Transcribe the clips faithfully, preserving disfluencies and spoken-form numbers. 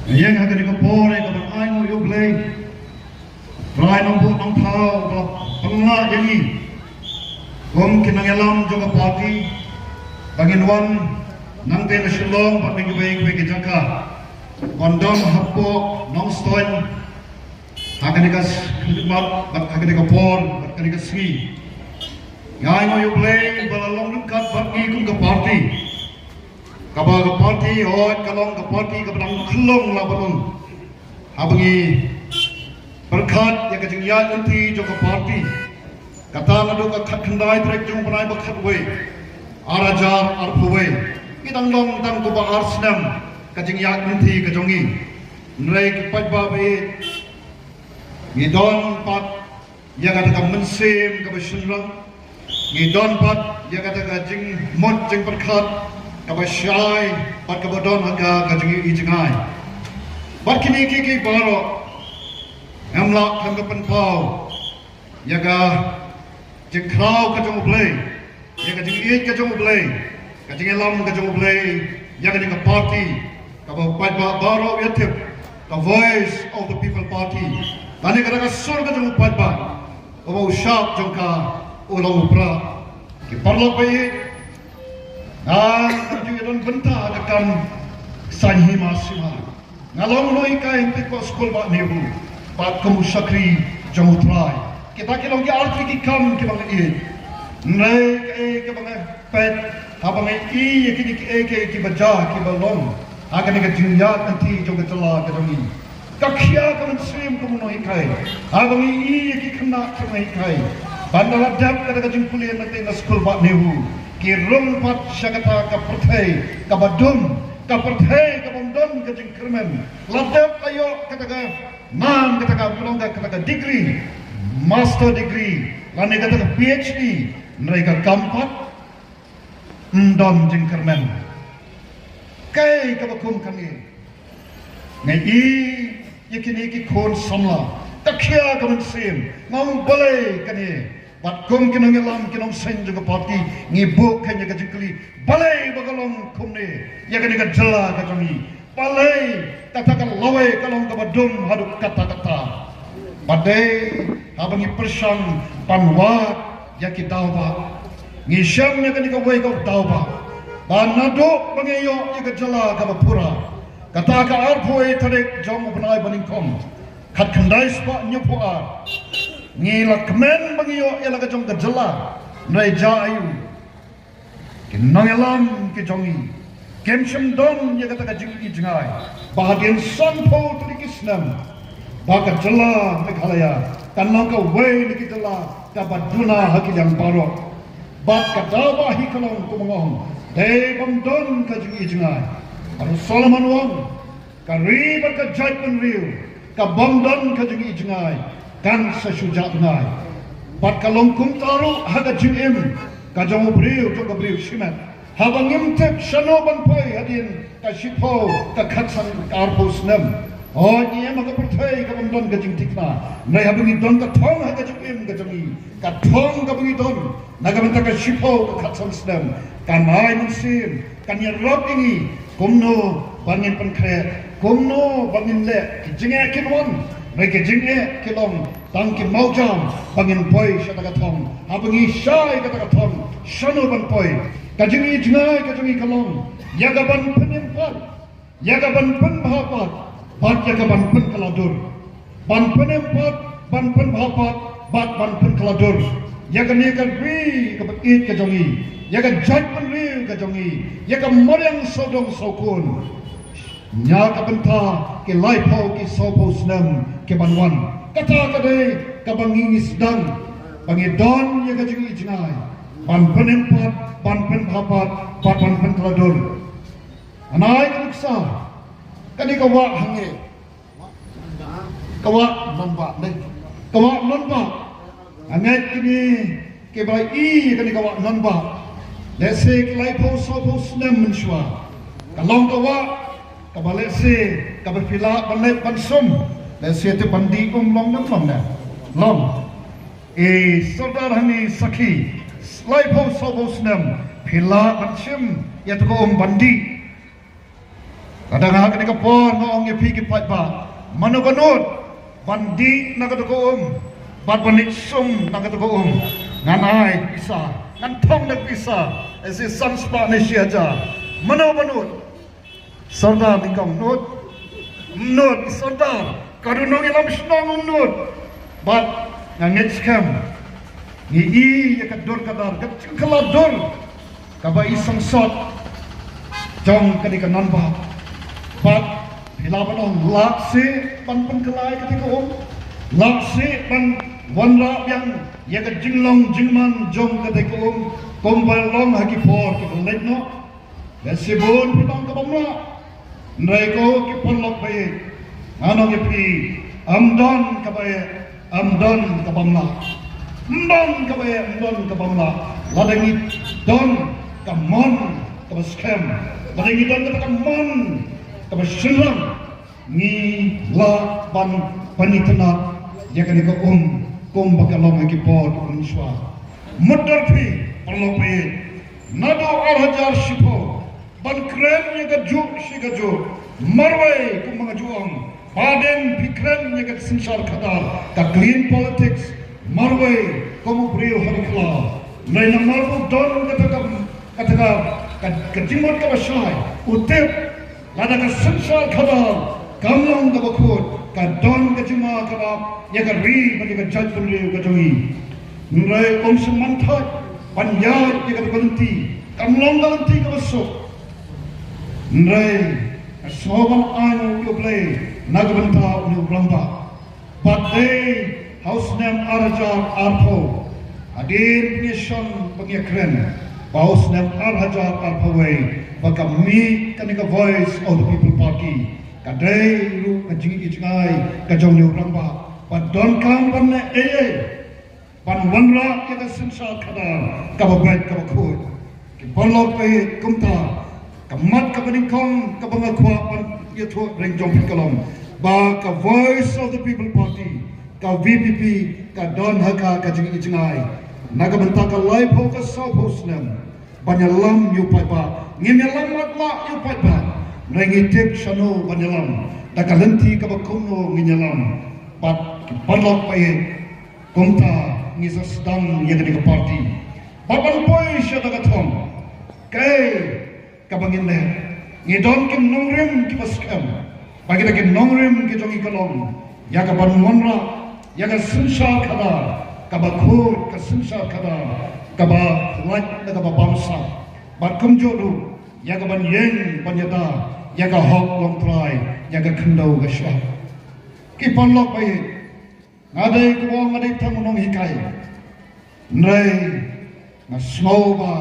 Ïeng ha kane ka por ïa ka ban ai nguh ïa U Blei. Trai Nongbuh Nongthaw ba pynlah ïa ngi kum ki nongïalam jong ka party ba ngin wan nangta na Shillong bad na kiwei kiwei ki jaka ban don hapoh Nongstoiñ ha kane ka khlieh bad ha kane ka por bad kane ka sngi. Nga ai nguh ïa U Blei ba la long ryngkat bad ngi kum ka party. Kaba ka party hooid ka long ka party kaba dang khlong la ba long. Haba ngi pyrkhat ïa ka jingïaid lynti jong ka party, kata naduh ka khatkhyndai tarik jong u bnai ba khatwei ar hajar arphew wei, ngi dang long tang kumba ar snem ka jingïaid lynti ka jong ngi. Hynrei ki paidbah ba ïeit, ngi don pat ïa kata ka mynsiem kaba shynrang, ngi don pat ïa kata ka jingmut jingpyrkhat kaba shai bad kaba don ha ka ka jingïohi jngai. Bad kine kiei kiei baroh ngam lah khlem da pynpaw ïa ka jingkhraw ka jong U Blei, ïa ka jingïeit ka jong U Blei, ka jingïalam ka jong U Blei ïa kane ka party kaba u paidbah baroh u ïatip, ka Voice of the People Party. Lane kata ka sur ka jong u paidbah uba u shap jong ka u long u prah. Ki paralok ba ïeit, nga ngam ju ïadon bynta ha ka kam saiñ hima sima. Nga long u nonghikai hynrei kum u skul Bah Nehru bad kum u shakri jong U Trai. Kita ki long ki artylli ki kam kiba nga ïeit. Hynrei kaei kaba nga peit haba nga ïohi ïa kine kiei kiei kiba jia kiba long ha kane ka jingïaid lynti jong ka jylla ka jong ngi, ka khia ka mynsiem kum u nonghikai haba nga ïohi ïa ki khynnah ki nonghikai. Ban da la dep kata ka jingpule na ka skul Bah Nehru, ki rung pat sha kata ka pyrthei kaba dum, ka pyrthei ka bym don ka jingkyrmen. La dep la ïoh kata ka nam, kata ka, kata ka degree, master degree lane kata ka P H D, hynrei ka kam pat ym don jingkyrmen. Kaei kaba kum kane? Nga ïohi ïa kine ki khun samla, ka khia ka mynsiem. Nga ong balei kane? Bad kum ki nongïalam, ki nongseng jong ka party, ngi buh kane ka jingkylli, balei ba ka long kumne ïa kane ka jylla ka jong ngi? Balei kata ka lawei ka long kaba dum haduh katta katta? Bad dei haba ngi pyrshang ban wad ïa ki daw bah, ngi shem ïa kane kawei ka daw bah ba naduh ba ngi ïoh ïa ka jylla kaba pura, kata ka arphew wei tarik jong u bnai ba nyngkong, khatkhyndai spah hynñiewphew ar, ngi la kmen ba ngi ïoh ïa la ka jong ka jylla. Hynrei jia aiu? Ki nongïalam ki jong ngi kim shym don ïa kata ka jingïohi jngai ba hadien sanphew tylli ki snem ba ka jylla Meghalaya kan long kawei na ki jylla kaba duna ha ki liang baroh. Bad ka daw bah hi ka long kumba nga ong, dei bym don ka jingïohi jngai. Bad u Solomon u ong, ka ri bad ka jaitbynriew ka bym don ka jingïohi jngai kan sa shu jah bnai. Bad ka long kumta ruh ha ka jingim ka jong u briew, jong ka briew shimet. Haba ngim tip shano ban poi hadien ka shiphew, ka khatsan, ka arphew snem, hooid ngi im ha ka pyrthei ka bym don ka jingthikna. Hynrei haba ngi don ka thong ha ka jingim ka jong ngi, ka thong kaba ngi don na ka bynta ka shiphew, ka khatsan snem, kan ai mynsiem, kan ïarap ïa ngi kumno ba ngin pynkhreh, kumno ba ngin leh. Ki jingeh kin wan, hynrei ki jingeh ki long tang ki mawjam ba ngin poi sha kata ka thong. Haba ngi shai kata ka thong, shano ban poi? Ka jingïohi jngai ka jong ngi ka long ïa ka ban pynim pat, ïa ka ban pynbha pat, bad ïa ka ban pynkylla dur. Ban pynim pat, ban pynbha pat, bad ban pynkylla dur ïa kane ka ri kaba ïeit ka jong ngi, ïa ka jaitbynriew ka jong ngi, ïa ka mariang sawdong sawkun. Na ka bynta ki laiphew ki sawphew snem ki ban wan, kata ka dei kaba ngi ngi sdang ba ngi don ïa ka jingïohi jngai ban pynim pat, ban pynbha pat, bad ban pynkylla dur. Ngan ai ka nuksa, kane ka wah hangne, ka wah Nonbah ne, ka wah Nonbah. Hangne kine kiba ïohi kane ka wah Nonbah, lehse ki laiphew sawphew snem mynshuwa, ka long ka wah kaba lehse kaba phi lah ban leit ban sum. Lehse te ban dih um long ne, long ne, long. E Sordar, hangne sakhi, laiphew sawphew snem phi lah ban shim ïa te ka um ban dih. Lada nga ha kane ka por nga ong ïa phi ki paidbah, mano ba nud ban dih na kata ka um bad ban leit sum na kata ka um, ngan ai pisa, ngan thong da pisa. Ese san spah ne shi hajar. Mano ba nud? Sordar nyngkong nud? Nud sordar. Ka dei nongïalam shnong um nud. Bad nga ngeit skhem, ngi i ïa ka dur ka dar, ka jingkylla dur kaba i sangsot jong kane ka nongbah. Bad phi lah ban ong lah seh ban pynkylla ïa kata ka um, lah seh ban wanrah biang ïa ka jinglong jingman jong kata ka um kumba long ha ki por kiba leit noh. Lehse bun phi long kaba mlah. Hynrei ko ki paralok ba ïeit, ngan ong ïa phi, ym don kaba ïeit, ym don kaba mlah. Ym don kaba ïeit, ym don kaba mlah. Lada ngi don ka mon kaba skhem, lada ngi don kata ka mon kaba shynrang, ngi lah ban pynïatynnad ïa kane ka um kumba ka long ha ki por kiba mynshuwa. Mutdur phi, paralok ba ïeit, naduh ar hajar shiphew ban kren ïa kajuh shi kajuh. Marwei kumba nga ju ong, hadien phi kren ïa ka synshar khadar, ka clean politics, marwei kum u briew ha ri khlaw. Hynrei namar ba u don kata ka, kata ka, ka, ka jingmut kaba shai, u tip lada ka synshar khadar kam long kaba khuid, ka don ka jingma kaba ïa ka ri bad ïa ka jaitbynriew ka jong ngi. Hynrei um shym man thait ban ïaid ïa kata ka lynti, kam long ka lynti kaba suk. Hynrei nga sngew ban ai nguh ïa U Blei na ka bynta une u rangbah. Bad dei ha u snem ar hajar arphew, hadien ba ngi shong ba ngi kren, ba u snem ar hajar arphew wei ba ka mih kane ka Voice of the People Party, ka dei ruh ka jingïohi jngai ka jong une u rangbah ba donkam ban leh ei ei ban wanrah ïa ka synshar khadar kaba beit kaba khuid. Ki paralok ba ïeit, kumta ka mat kaba nyngkong kaba nga kwah ban ïathuh reng jong phi ka long ba ka Voice of the People Party, ka V P P, ka don ha ka ka jingïohi jngai na ka bynta ka laiphew ka sawphew snem ban ïalam ïa u paidbah. Ngim ïalam matlah ïa u paidbah, hynrei ngi tip shano ban ïalam, da ka lynti kaba kumno ngin ïalam. Bad ki paralok ba ïeit, kumta ngi sa sdang ïa kane ka party. Bad ban poi sha kata ka thong, kaei kaba ngin leh? Ngi don ki nongrim kiba skhem. Bad kita ki nongrim ki jong ngi ka long ïa ka ban wanrah ïa ka synshar khadar kaba khuid, ka synshar khadar kaba lait da kaba bamsap. Bad kumjuh ruh ïa ka ban ïeng ban ïada ïa ka hok longtrai, ïa ka khyndew ka shyiap. Ki paralok ba ïeit, nga dei kumba nga dei tang u nonghikai. Hynrei nga sngew ba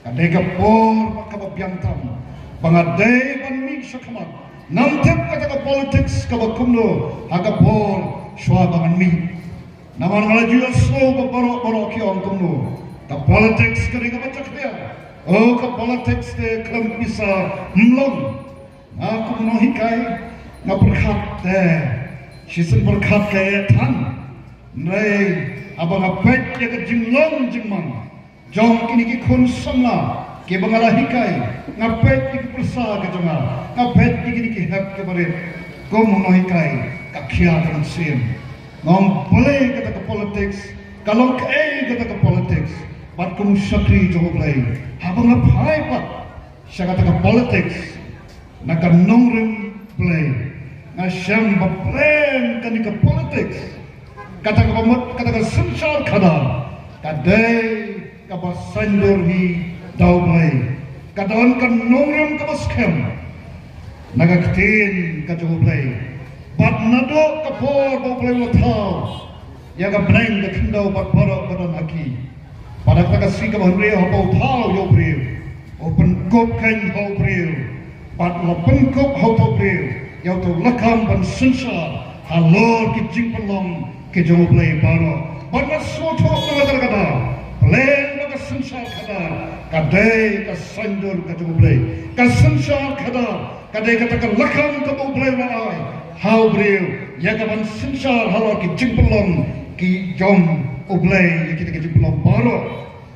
ka dei ka por ba kaba biang tam ba nga dei ban mih shakhmat. Ngam tip kata ka politics kaba kumno ha ka por shuwa ba ngan mih. Namar nga la ju ïohsngew ba baroh baroh ki ong kumno, ka politics ka dei kaba jakhlia. Oh, ka politics te khlem pisa ym long. Nga kum u nonghikai nga pyrkhat te shisien pyrkhat ka ïa than. Hynrei haba nga peit ïa ka jinglong jingman jong kine ki khun samla kiba nga la hikai, nga peit ïa ki pyrsa ka jong nga, nga peit ïa kine ki hep kiba rit, kum u nonghikai ka khia ka mynsiem. Nga ong balei kata ka politics, ka long kaei kata ka politics? Bad kum u shakri jong U Blei, haba nga phai pat sha kata ka politics na ka nongrim Blei, nga shem ba pleng kane ka politics, kata kaba mut kata ka synshar khadar, ka dei kaba saiñdur hi da U Blei. Ka don ka nongrim kaba skhem na ka ktien ka jong U Blei. Bad naduh ka por ba U Blei u la thaw ïa ka bneng, ka khyndew bad baroh ba don ha ki, bad ha kata ka sngi kaba hynriew haba u thaw ïa u briew, u pynkup khein ha u briew, bad la pynkup ha uta u briew ïa uta u lakam ban synshar halor ki jingpynlong ki jong U Blei baroh. Bad nga sngewthuh na ka daw ka daw, pleng ba ka synshar khadar ka dei ka saiñdur ka jong U Blei. Ka synshar khadar ka dei kata ka lakam kaba U Blei u la ai ha u briew ïa ka ban synshar halor ki jingpynlong ki jong U Blei, ïa kita ki jingpynlong baroh.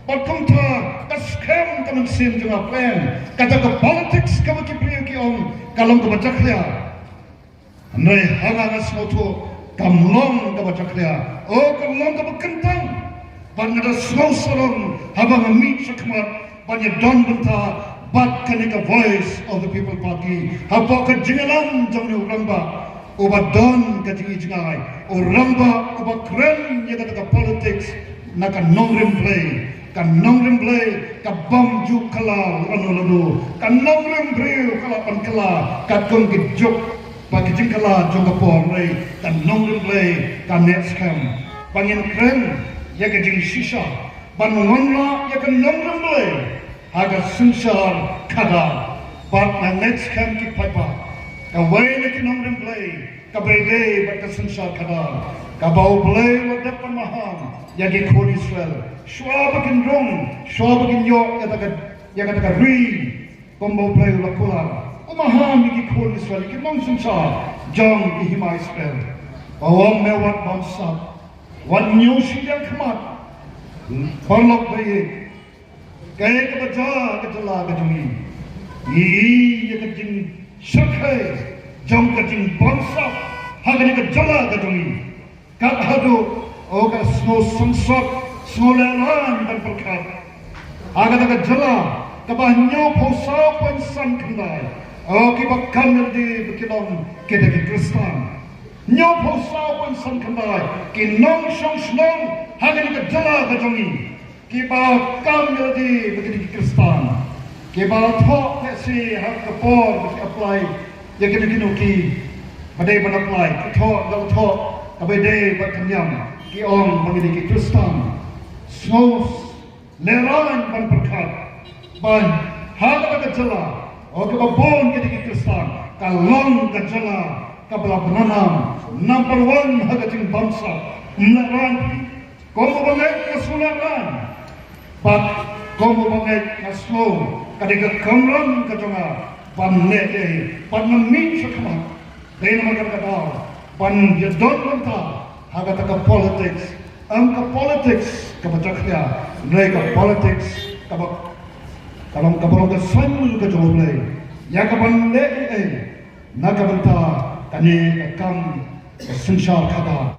Bad kumta ka skhem ka mynsiem jong nga, pyrshah kata ka politics kaba ki briew ki ong ka long kaba jakhlia. Hynrei ha nga nga sngewthuh kam long kaba jakhlia, oh, kam long kaba kyntang. Bad nga da sngewsarong haba nga mih shakhmat ban ïadon bynta bad kane ka Voice of the People Party hapoh ka jingïalam jong une u rangbah uba don ka jingïohi jngai, u rangbah uba kren ïa kata ka politics na ka nongrim Blei. Ka nongrim Blei ka bym ju kylla lano lano. Ka nongrim briew ka lah ban kylla katkum ki juk bad ki jingkylla jong ka por, hynrei ka nongrim Blei ka neh skhem. Ba ngin kren ïa ka jingshisha ban wanrah ïa ka nongrim Blei ha ka synshar khadar. Bad nga ngeit skhem ki paidbah, kawei na ki nongrim Blei kaba ïadei bad ka synshar khadar, kaba U Blei u la dep ban maham ïa ki khun Israel shuwa ba kin rung, shuwa ba kin ïoh ïa kata ka, ïa kata ka ri kumba U Blei u la kular. U maham ïa ki khun Israel, ïa ki nongsynshar jong ki hima Israel. Ba u ong, me wat bamsap, wat ñiew shiliang khmat, paralok ba ïeit. Kaei kaba jia ha ka jylla ka jong ngi? Ngi ïohi ïa ka jingshyrkhei jong ka jingbamsap ha kane ka jylla ka jong ngi. Kat haduh, oh, ka sngew sngewsot, sngew lehraiñ ban pyrkhat. Ha kata ka jylla kaba hynñiewphew saw point san khyndai, oh, kiba kam ïalade ba ki long kita ki Khristan. Hynñiewphew saw point san khyndai ki nongshong shnong ha kane ka jylla ka jong ngi kiba kam ïalade ba ki dei ki Khristan. Kiba la thoh, te shi ha ka por ba ki apply ïa kino kino ki ba dei ban apply, ki thoh, la thoh kaba ïadei bad ka niam, ki ong ba ngi dei ki Khristan. Sngew lehraiñ ban pyrkhat ba ha kata ka jylla, oh, kaba bun ki dei ki Khristan, ka long ka jylla kaba la bynrap number one ha ka jingbamsap. Lehraiñ. Kum uba ngeit nga sngew lehraiñ. Bad kum uba ngeit nga sngew ka dei ka kamram ka jong nga ban leh ei ei bad nga mih shakhmat. Dei namar kata ka daw ban ïadon bynta ha kata ka politics. Em ka politics kaba jakhlia, hynrei ka politics kaba, ka long, kaba long ka saiñmul ka jong U Blei ïa ka ban leh ei ei na ka bynta kane ka kam ka synshar khadar.